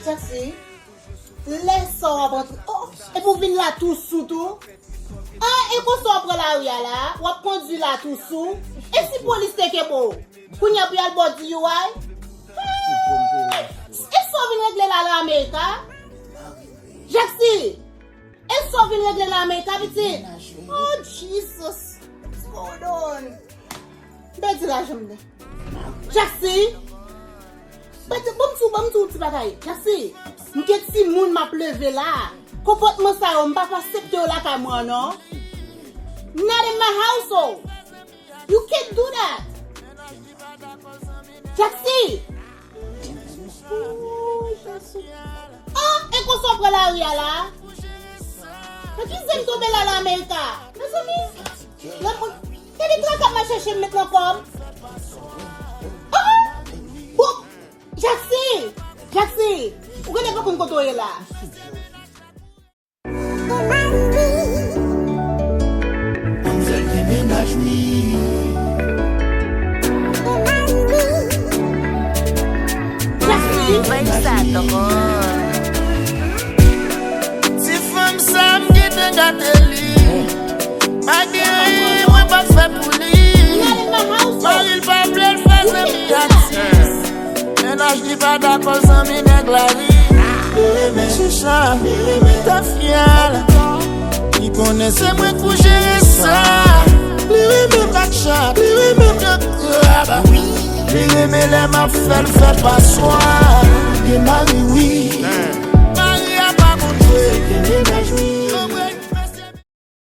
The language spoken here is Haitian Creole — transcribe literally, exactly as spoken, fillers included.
Jackson, lè sa w ap antre. Oh, epi w vin la tou sou tou. Ah, e konsa w ap pran lari a la, w ap kondui la tou sou. E si polis te kenbe w? Kounye a pou y al ba w D U I? Ah, e sa w vin regle la la Amerika? Jackson, e sa w vin regle la Amerika, pitit? Oh, Jesus. What's going on? M pèdi lajan m nan. Jackson! Pèdi, ban m di w, ban m di w ti bagay. Jackson, m gen timoun m ap leve la. Konpòtman sa yo, m p ap aksepte yo lakay mwen an, non. Not in my household. You can't do that. Jackson! Ah, e konsa w pran lari a la? Nan ki zen m tonbe la la Amerika? Mezanmi, lanmou, gade traka m al chèche m met nan kò m. Ah! Bon, Jackson! Jackson! Ou genlè pa konn kote w ye la. Manzèl gen mennaj, wi. Ti fanm sa m gentan gate li. Pa gen anyen mwen pa fè pou li. Mari l pa vle l fè zanmi atis. Mennaj li pa dakò zanmi nèg lari. Li renmen chicha, li renmen tafya. Li konnen se mwen k pou jere sa. Li renmen katchat, li renmen de krab. Li renmen lè m ap fè l fè paswa. Gen mari wi.